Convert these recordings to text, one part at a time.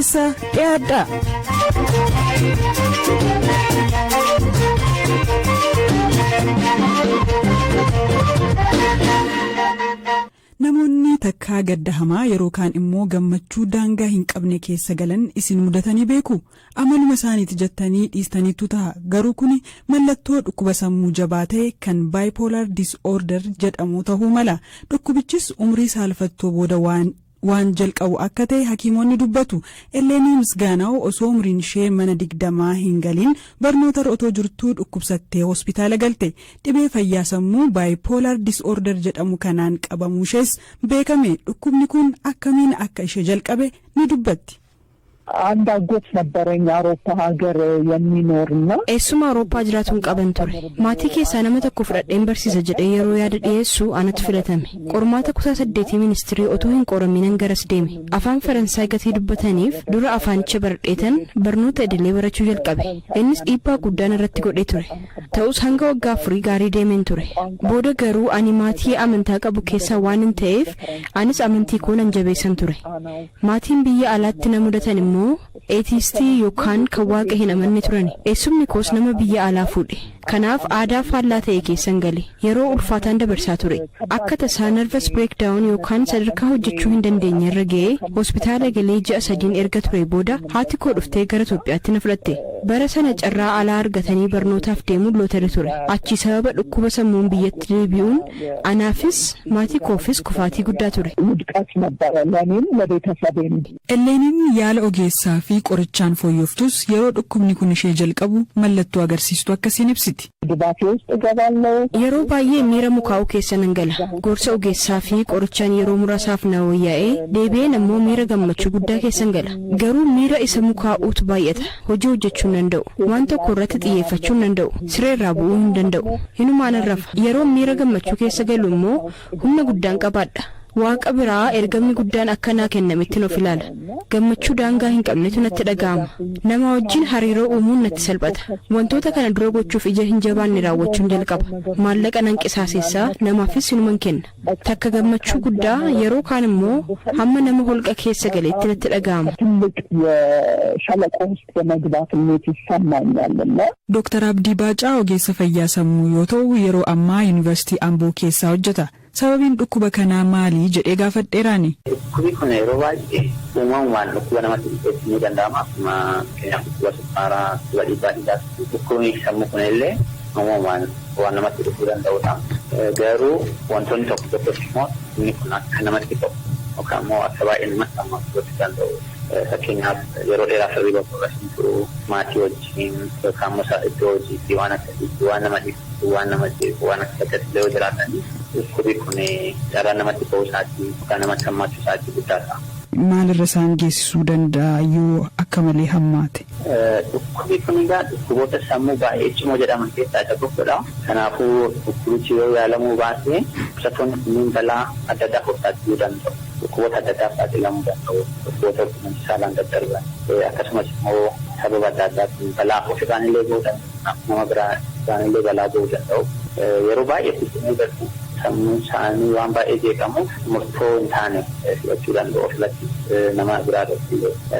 Qopheessaa dhiyaadha. Namoonni takkaa gadda hamaa yeroo kaan immoo gammachuu daangaa hin qabne keessa galan isin mudatanii beeku? Amaluma isaaniiti jettanii dhiistaniittu taha. Garuu kuni mallattoo dhukkuba sammuu jabaa ta'e kan bipolar disorder jedhamuu tahuu mala. Dhukkubichis umrii saalfattoo booda waan waan jalqabu akka ta'e hakiimonni dubbatu. Elleenii Misgaanaaw osoo umriin ishee mana 20 hin galiin barnootarra otoo jirtuu dhukkubsattee hospitaala galte. Dhibee fayyaa sammuu bipolar disorder jedhamu kanaan qabamuushees beekame. Dhukkubni kun akkamiin akka ishee jalqabe ni dubbatti. አንድ አጎት ነበረኝ አውሮፓ ሀገር የሚኖርና Eessuma Awurooppaa jiraatuun qaban ture. Maatii keessaa nama tokko fudhadheen barsiisa jedhee yeroo yaada dhiyeessu anatu filatame. Qormaata kutaa saddeetii ministirii otoo hin qoraminan garas deeme. Afaan Faransaay gatii dubbataniif dura afaanicha baradheetan barnoota idilee barachuu jalqabe. Innis dhiibbaa guddaan irratti godhee ture. Ta'us hanga waggaa 4 gaarii deemeen ture. Booda garuu ani maatii amantaa qabu keessaa waan hin ta'eef anis amantii koo nan jabeessan ture. Maatiin biyya alaatti na mudatan immoo eetiistii yookaan kan waaqa hin amanne turan. Eessumni koos nama biyya alaa fuudhe. Kanaaf aadaa faallaa ta'e keessan gale. Yeroo ulfaataan dabarsaa ture. Akka tasaa nervous breakdown yookaan sadarkaa hojjechuu hin dandeenye irra ga'ee hospitaala galee ji'a 3n erga ture booda haati koo dhuftee gara Itoophiyaatti na fudhatte. Bara sana carraa alaa argatanii barnootaaf deemuun lootarii ture. Achi sababa dhukkuba sammuun biyyatti deebi'uun anaafis maatii koofis kufaatii guddaa ture. ውድቀት ነበረ ለእኔም ለቤተሰቤም። Elleeniin yaala ogeessaa fi qorichaan fooyyoftus yeroo dhukkubni kun ishee jalqabu mallattoo agarsiistu akkasiin ibsiti. ድባቴ ውስጥ እገባለሁ። Yeroo baay'ee miira mukaa'uu keessa nan gala. Gorsa ogeessaa fi qorichaan yeroo muraasaaf na wayyaa'ee deebi'een ammoo miira gammachuu guddaa keessan gala. Garuu miira isa mukaa'uutu baay'ata. Hojii hojjechuu hin danda'u. Waan tokko irratti xiyyeeffachuu hin danda'u. Siree irraa bu'uu hin danda'u. Hinumaan rafa. Yeroo miira gammachuu keessa galu immoo humna guddaan qabaadha. Waaqa biraa ergamni guddaan akka naa kennamettiin of ilaala. Gammachuu daangaa hin qabnetu natti dhaga'ama. Nama wajjin hariiroo uumuun natti salphata. Wantoota kana dura gochuuf ija hin jabaanne raawwachuun jalqaba. Maallaqa nan qisaaseessaa namaafis hinuman kenna. Takka gammachuu guddaa yeroo kaan immoo hamma nama holqa keessa galeetti natti dhaga'ama. ትልቅ የሸለቆ ውስጥ የመግባት ስሜት ይሰማኛል እና Dooktar Abdii Baacaa ogeessa fayyaa sammuu yoo ta'u yeroo ammaa Yuunivarsiitii Amboo keessaa hojjeta. Sababiin dhukkuba kanaa maali jedhee gaafadheeraani. Dhukkubni kun yeroo baay'ee uumamumaan dhukkuba namatti dhufeetti ni danda'ama. Akkuma fakkeenyaaf dhukkuba sukkaaraa, dhukkuba dhiibbaa dhiigaa, dhukkubni sammuu kun illee uumamumaan waan namatti dhufuu danda'udha. Garuu wantoonni tokko tokkos immoo inni kun akka namatti ta'u yookaan immoo akka baay'ee namatti hammaatu gochuu danda'u. Fakkeenyaaf yeroo dheeraaf hirriba hin turu, maatii wajjin yookaan immoo iddoo hojiitti waan akkasiitti waan nama dhibsu, waan nama jeequ, waan akkas akkasii yoo jiraatan dhukkubni kun carraan namatti ba'uu isaatii yookaan namatti hammaachuu isaatii guddaa ta'a. Maalirra isaan geessisuu danda'a yoo akka malee hammaate? Dhukkubni kun egaa dhukkuboota sammuu baay'ee cimoo jedhaman keessaa isa tokkodha. Kanaafuu dhukkubichi yoo yaalamuu baate dhukkubsattoonni kunneen balaa adda addaaf of saaxiluu danda'u. Dhukkuboota adda addaaf saaxilamuu danda'u. Dhukkuboota quunnamtii saalaan daddarban akkasumas immoo sababa adda addaatiin balaa ofirraan illee ga'uu danda'u. Nama biraa illee balaa ga'uu danda'u. Yeroo baay'ee itti sammuun isaanii waan baay'ee jeeqamuuf murtoo hin taane fudhachuu danda'u ofirratti nama biraa irratti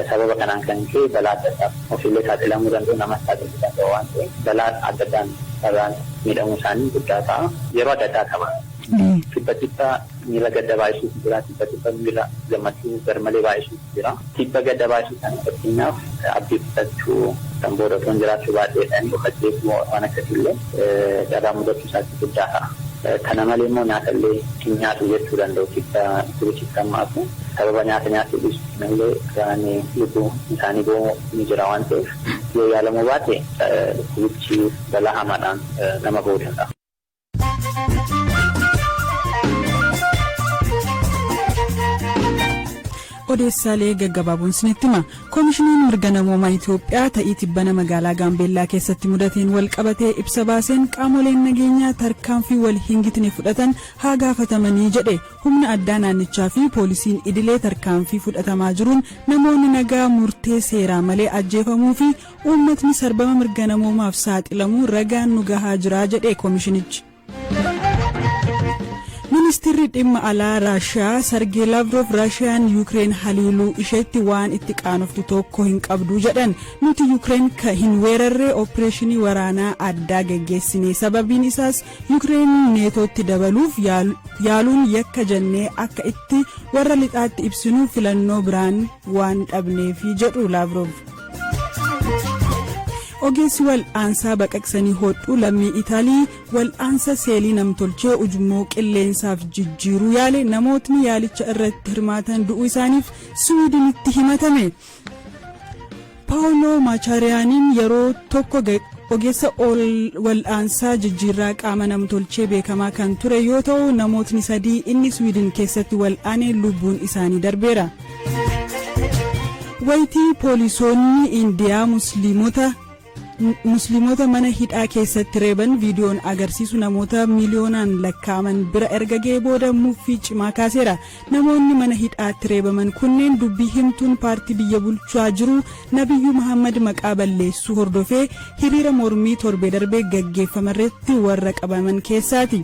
sababa kanaan kan ka'e balaa adda addaaf ofillee saaxilamuu danda'u namas saaxiluu danda'u waan ta'eef balaa adda addaan carraan miidhamuu isaanii guddaa ta'a. Yeroo adda addaa qaba. Tibba tibba miira gadda baay'isuutu jira. Tibba tibba miira gammachuu garmalee baay'isuutu jira. Tibba gadda baay'isuu sana fakkeenyaaf abdii kutachuu kan booda otoo hin jiraachuu baadheedhaan of ajjeesuu waan akkasiillee carraa mudachuu isaatti guddaa ta'a. Kana malee immoo nyaata illee hin nyaatu jechuu danda'u tibba dhukkubichi hammaatu. Sababa nyaata nyaachuu dhiisu illee karaan lubbuu isaanii ba'uu ni jira waan ta'eef yoo yaalamuu baate dhukkubichi balaa hamaadhaan nama ga'uu danda'a. Odeessaalee gaggabaaboon isinitti hima. Koomishiniin mirga namoomaa Itoophiyaa ta'ii tibbana magaalaa Gaambeellaa keessatti mudateen wal qabatee ibsa baaseen qaamoleen nageenyaa tarkaanfii wal hin gitne fudhatan haa gaafatamanii jedhe. Humna addaa naannichaa fi poolisiin idilee tarkaanfii fudhatamaa jiruun namoonni nagaa murtee seeraa malee ajjeefamuu fi uummatni sarbama mirga namoomaaf saaxilamuu ragaan nu gahaa jira jedhe koomishinichi. Ministeerri Ministeerri dhimma alaa Raashiyaa Sargee Laavrov Raashiyaan Yuukireen haleeluu isheetti waan itti qaanoftu tokko hin qabdu jedhan. Nuti Yuukireen hin weerarree, opereeshinii waraanaa addaa geggeessine, sababiin isaas Yuukireen Neetootti dabaluuf yaaluun yakka jennee akka itti warra lixaatti ibsinu filannoo biraan waan dhabneefi jedhu Laavrov. Ogeessi wal'aansaa baqaqsanii hodhuu lammii Itaalii wal'aansa seelii namtolchee ujummoo qilleensaaf jijjiiruu yaale namootni yaalicha irratti hirmaatan du'uu isaaniif Siwiidinitti himatame. Paawuloo Maachaariyaaniin yeroo tokko ogeessa wal'aansaa jijjiirraa qaama namtolchee beekamaa kan ture yoo ta'u, namootni sadii inni Siwiidin keessatti wal'aane lubbuun isaanii darbeera. Wayitii poolisoonni Indiyaa Musliimota mana hidhaa keessatti reeban viidiyoon agarsiisu namoota miiliyoonaan lakkaa'aman bira erga ga'ee booda muffii cimaa kaaseera. Namoonni mana hidhaatti reebaman kunneen dubbii himtuun paartii biyya bulchaa jiru Nabiyyuu Muhammad maqaa balleessuu hordofee hiriira mormii torbee darbee gaggeeffamarratti warra qabaman keessaati.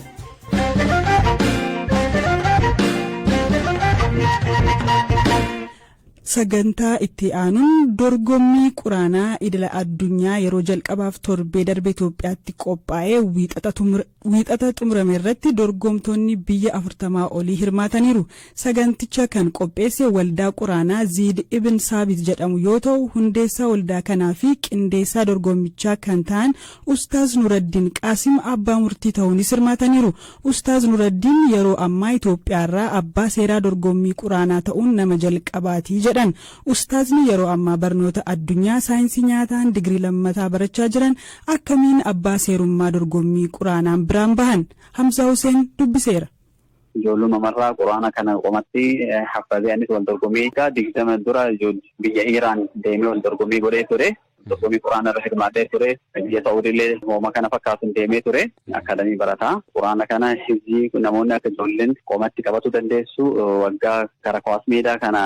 Sagantaa itti aanuun dorgommii Quraanaa idila addunyaa yeroo jalqabaaf torbee darbe Itoophiyaatti qophaa'ee Wiixata xumurame irratti dorgomtoonni biyya 40 olii hirmaataniiru. Saganticha kan qopheesse Waldaa Quraanaa Ziid Ibn Saabit jedhamu yoo ta'u, hundeessaa waldaa kanaa fi qindeessaa dorgommichaa kan ta'an Ustaaz Nuraddiin Qaasim abbaa murtii ta'uunis hirmaataniiru. Ustaaz Nuraddiin yeroo ammaa Itoophiyaarraa abbaa seeraa dorgommii Quraanaa ta'uun nama jalqabaati jedhan. Ustaazni yeroo ammaa barnoota addunyaa saayinsii nyaataan digirii lammataa barachaa jiran akkamiin abbaa seerummaa dorgommii Quraanaan biraan bahan? Hamzaa Huseen dubbiseera. Ijoollummarraa Quraana kana qomatti haffazee anis wal dorgommii 20 dura biyya Iraan deemee wal dorgommii godhee ture. Dorgommii Quraana irra hirmaatee ture. Biyya Saa'udiillee hooma kana fakkaatuun deemee ture. Akkaadamii barataa. Quraana kana hizii namoonni akka ijoolleen qomatti qabatu dandeessu waggaa kara Kwaas Meedaa kana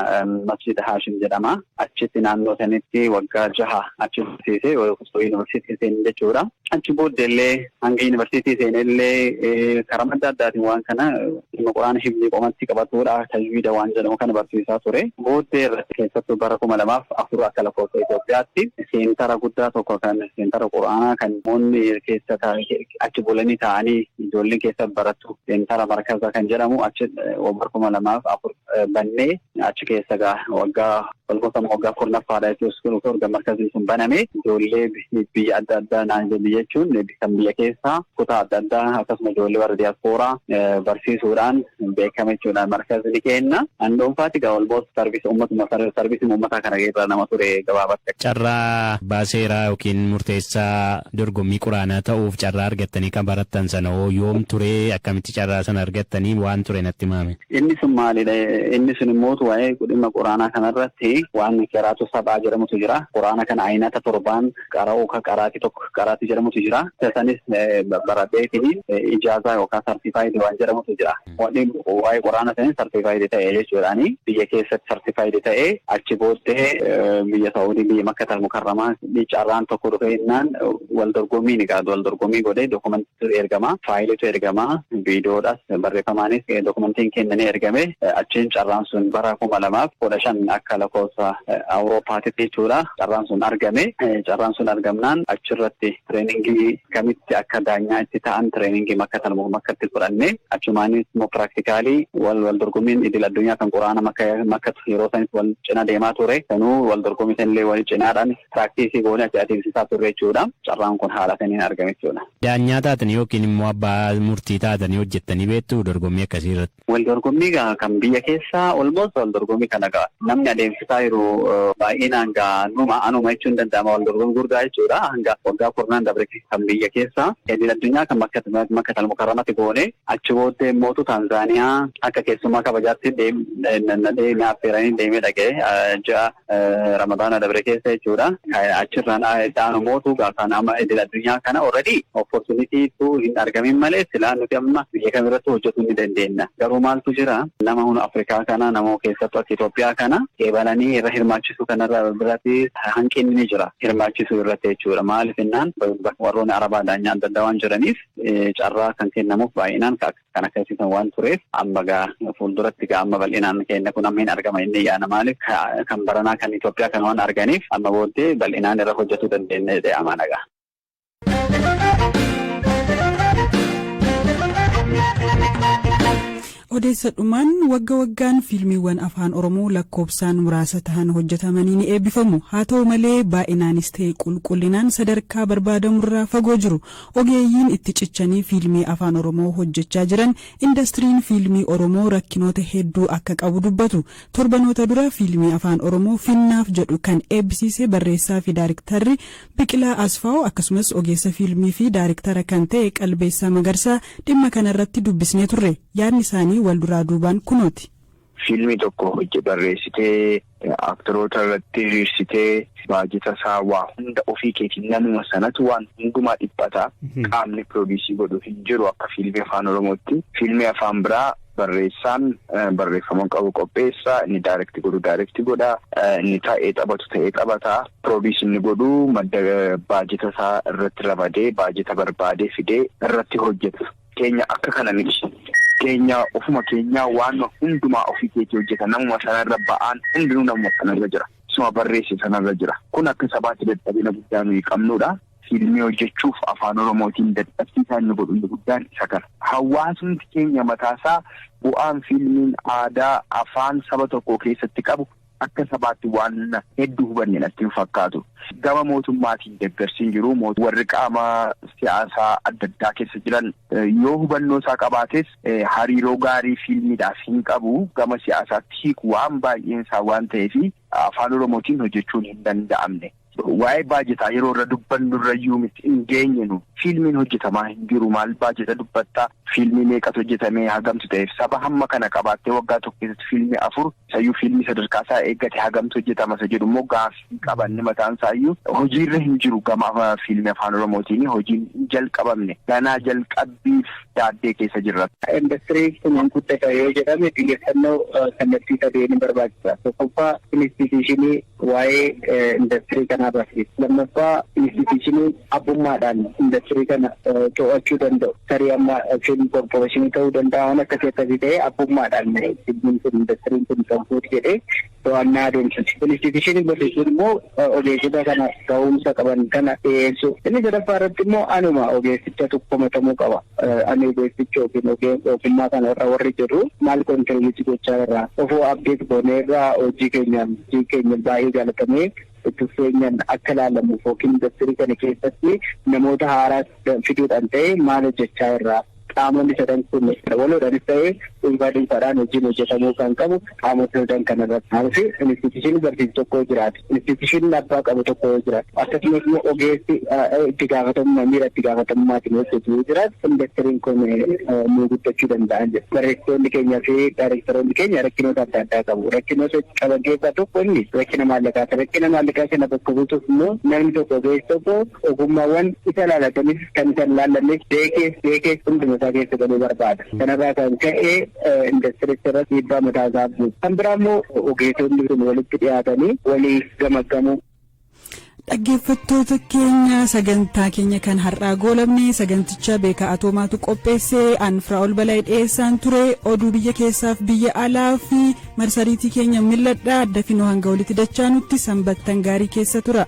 Masjida Haashim jedhama. Achitti naannoo sanitti waggaa 6 achi barsiisee yuunivarsiitii seene jechuudha. Achi booddeellee hanga yuunivarsiitii seenellee karaa adda addaatiin waan kana dhimma Quraana hifzii qomatti qabatuudha, tajwiida waan jedhamu kana barsiisaa ture. Booddee irratti keessattuu bara 2004 akka lakkoofsa Itoophiyaatti seentara guddaa tokko kan seentara Quraanaa kan namoonni keessa achi bulanii taa'anii ijoolleen keessa barattu, seentara markaza kan jedhamu achi bara 2004 bannee achi keessa waggaa walqootama waggaa 10ffaadha jechuun kun erga markazni sun baname. Ijoollee biyya adda addaa naan biyya jechuun kan biyya keessaa kutaa adda addaa akkasuma ijoollee warra diyaaspooraa barsiisuudhaan beekame jechuudha markazni kenna. An dhuunfaatti gaa almost service uummatuma, service uummataa kana irra nama ture gabaabatti. Carraa baaseeraa yookiin murteessaa dorgommii Quraanaa ta'uuf carraa argattanii kan barattan sana hoo yoom ture? Akkamitti carraa sana argattanii? Waan ture natti himame? Inni sun maalidha? Inni sun immoo waa'ee dhimma Quraanaa kanarratti waan qiraatu sab'aa jedhamutu jira. Quraana kana aynata torbaan qara'uu ka qaraatii tokko qaraatii jedhamutu jira. Sanis baradheetiin ijaazaa yookaan certified waan jedhamutu jira. Wanni waa'ee Quraana sanis certified ta'e jechuudhaani biyya keessatti certified ta'e. Achi booddee biyya Saa'udii, biyya Makkatal Mukarramaa carraan tokko dhufe innaan wal dorgommii ni qaadu. Wal dorgommii godhee dokumantiitu ergama. Faayilitu ergama. Viidiyoodhaas barreeffamaanis dokumentiin kennanii ergame. Achiin carraan sun bara 2015 akka lakkoofsa Awurooppaatitti jechuudha. Carraan sun argame. Carraan sun argamnaan achirratti trainingii kamitti akka daanyaa itti ta'an trainingii Makkatal Makkatti fudhanne. Achumaanis immoo practicalii wal dorgommiin idil addunyaa kan Quraana Makkatu yeroo sanis wal cina deemaa ture. Sanuu wal dorgommii sanillee wal cinaadhaan practice goone achi adeemsisaa turre jechuudha. Carraan kun haala saniin argame jechuudha. Daanyaa taatanii yookiin immoo abbaa murtii taatanii hojjettanii beektu dorgommii akkasii irratti? Wal dorgommii gaa kan biyya keessaa almost wal dorgommii kana gaa namni adeemsisaa jiru baay'inaan gaa numa anuma jechuun danda'ama, wal dorgommii gurguddaa jechuudha. Hanga waggaa 10n dabre kan biyya keessaa, idil addunyaa kan Makkatal Mukarramatti goone. Achi booddee mootu Taanzaaniyaa akka keessummaa kabajaatti deemee affeeranii deemee dhaqee ji'a Ramadaana dabre keessa jechuudha. Achirraan dhaanu mootu kan amma idil addunyaa kana already opportunity tu hin argamin malee silaa nuti amma biyya kamirratti hojjetuu ni dandeenya. Garuu maaltu jira, nama hunda Afrikaa kana, nama keessattuu akka Itoophiyaa kana qeebalanii Isaanii irra hirmaachisuu kanarraa biratti hanqinni ni jira. Hirmaachisuu irratti jechuudha. Maaliif jennaan, warroonni Arabaa daanyaa adda addaa waan jiraniif carraa kan kennamuuf baay'inaan kan akkasiisan waan tureef, amma gaa fuulduratti gaa amma bal'inaan kenna kun amma hin argama inni yaana. Maaliif, kan baranaa kan Itoophiyaa kan waan arganiif, amma booddee bal'inaan irra hojjetuu dandeenya jedhee amana gaa. Odeessadhumaan, wagga waggaan fiilmiiwwan Afaan Oromoo lakkoofsaan muraasa ta'an hojjetamanii ni eebbifamu. Haa ta'u malee, baay'inaanis ta'e qulqullinaan sadarkaa barbaadamurraa fagoo jiru. Ogeeyyiin itti cichanii fiilmii Afaan Oromoo hojjechaa jiran indastiriin fiilmii Oromoo rakkinoota hedduu akka qabu dubbatu. Torbanoota dura fiilmii Afaan Oromoo Finnaaf jedhu kan eebbisiise barreessaa fi daariktarri Biqilaa Asfaaw, akkasumas ogeessa fiilmii fi daariktara kan ta'e Qalbeessaa Magarsaa dhimma kanarratti dubbisnee turre. Yaadni isaanii wal duraa duubaan kunooti. Fiilmii tokko hojii barreessitee, aktoroota irratti hiriirsitee, baajeta isaa waa hunda ofii keetiin, namuma sanatu waan hundumaa dhiphata. Qaamni produce godhu hin jiru akka fiilmii Afaan Oromootti. Fiilmii afaan biraa barreessaan barreeffama qabu qopheessa, inni direct godhu direct godha, inni taa'ee taphatu ta'ee taphata. Produce inni godhu madda baajeta isaa irratti ramadee, baajeta barbaadee fidee irratti hojjeta. Keenya akka kana miti. Keenya ofuma keenyaa waan hundumaa ofii keetii hojjeta. Namuma sanarra ba'aan hundinuu namuma sanarra jira. Suma barreesse sanarra jira. Kun akka sabaatti dadhabina guddaa nuyi qabnudha. Fiilmii hojjechuuf Afaan Oromootiin dadhabsiisaa inni godhu inni guddaan isa kana. Hawaasni keenya mataasaa bu'aan fiilmiin aadaa afaan saba tokko keessatti qabu akka sabaatti waan hedduu hubanne natti hin fakkaatu. Gama mootummaatiin deeggarsi hin jiru. Warri qaama siyaasaa adda addaa keessa jiran yoo hubannoo isaa qabaates, hariiroo gaarii fiilmiidhaaf hin qabu. Gama siyaasaatti hiiku waan baay'een isaa waan ta'eef, Afaan Oromootiin hojjechuun hin danda'amne. Waa'ee baajetaa yeroo irra dubbannu irrayyuu miti, hin geenye. Nu fiilmiin hojjetamaa hin jiru, maal baajeta dubbattaa? Fiilmii meeqatu hojjetamee, hagamtu ta'eef? Saba hamma kana qabaattee waggaa tokko keessatti fiilmii afur, isayyuu fiilmii sadarkaa isaa eeggate, hagamtu hojjetama isa jedhu immoo gaaffii qabanne. Mataan isaayyuu hojiirra hin jiru. Gama fiilmii Afaan Oromootiin hojiin hin jalqabamne, ganaa jalqabbiif daaddee keessa jirra. Industirii kun guddata yoo jedhame, xiyyeeffannoo kallattii sadeen ni barbaachisa. Tokkoffaa, institution waa'ee industirii kanaa barsiisa. Lammaffaa, institution abbummaadhaan industirii kana to'achuu danda'u. Tarii amma film corporation ta'uu danda'a, waan akkasii akkasii ta'ee abbummaadhaan filmiin kun, industiriin kun kan fuuti jedhee to'annaa adeemsisu. Institution barsiisuun immoo ogeessota kana ga'umsa qaban kana dhiyeessuu. Inni sadaffaa irratti immoo anuma ogeessicha tokkomatamuu qaba. Ani ogeessicha yookiin ogummaa kana irra warri jiru maal contribute gochaa irraa, ofoo update goonee irraa, hojii keenyaan hojii keenya baay'ee jaalatamee itti fufeenyaan akka ilaalamuuf, yookiin industirii kana keessatti namoota haaraa fiduudhaan ta'e maal hojjechaa irraa, qaamonni sadan kun waloodhaanis ta'ee dhuunfaa dhuunfaadhaan hojiin hojjetamuu kan qabu qaamota sadan kana irratti. Maaliif, institution barsiisu tokko yoo jiraate, institution abbaa qabu tokko yoo jiraate, akkasumas immoo ogeessi itti gaafatamummaa, miira itti gaafatamummaatiin hojjetu yoo jiraate, industiriin kun nu guddachuu danda'an jedhu. Barreessitoonni keenyaa fi daayirektaroonni keenya rakkinoota adda addaa qabu. Rakkinoota qaban keessaa tokko inni rakkina maallaqaa. Rakkina maallaqaa kana bakka buusuuf immoo namni tokko, ogeessi tokko, ogummaawwan isa ilaalatanis kan isa hin laallannes beekee beekee hunduma isaa keessa galuu barbaada. Kanarraa kan ka'e indastiricha irratti dhiibbaa mataa isaa buusa. Kan biraa immoo ogeessonni kun walitti dhiyaatanii walii gamaggamuu. Dhaggeeffattoota keenya, sagantaa keenya kan har'aa goolabne. Saganticha Beekaa Atoomaatu qopheesse, an Firaa'ol Balaa dhiyeessaan ture. Oduu biyya keessaaf biyya alaa fi marsariitii keenya milladhaa. Dafinoo hanga walitti dachaanutti sanbattan gaarii keessa tura.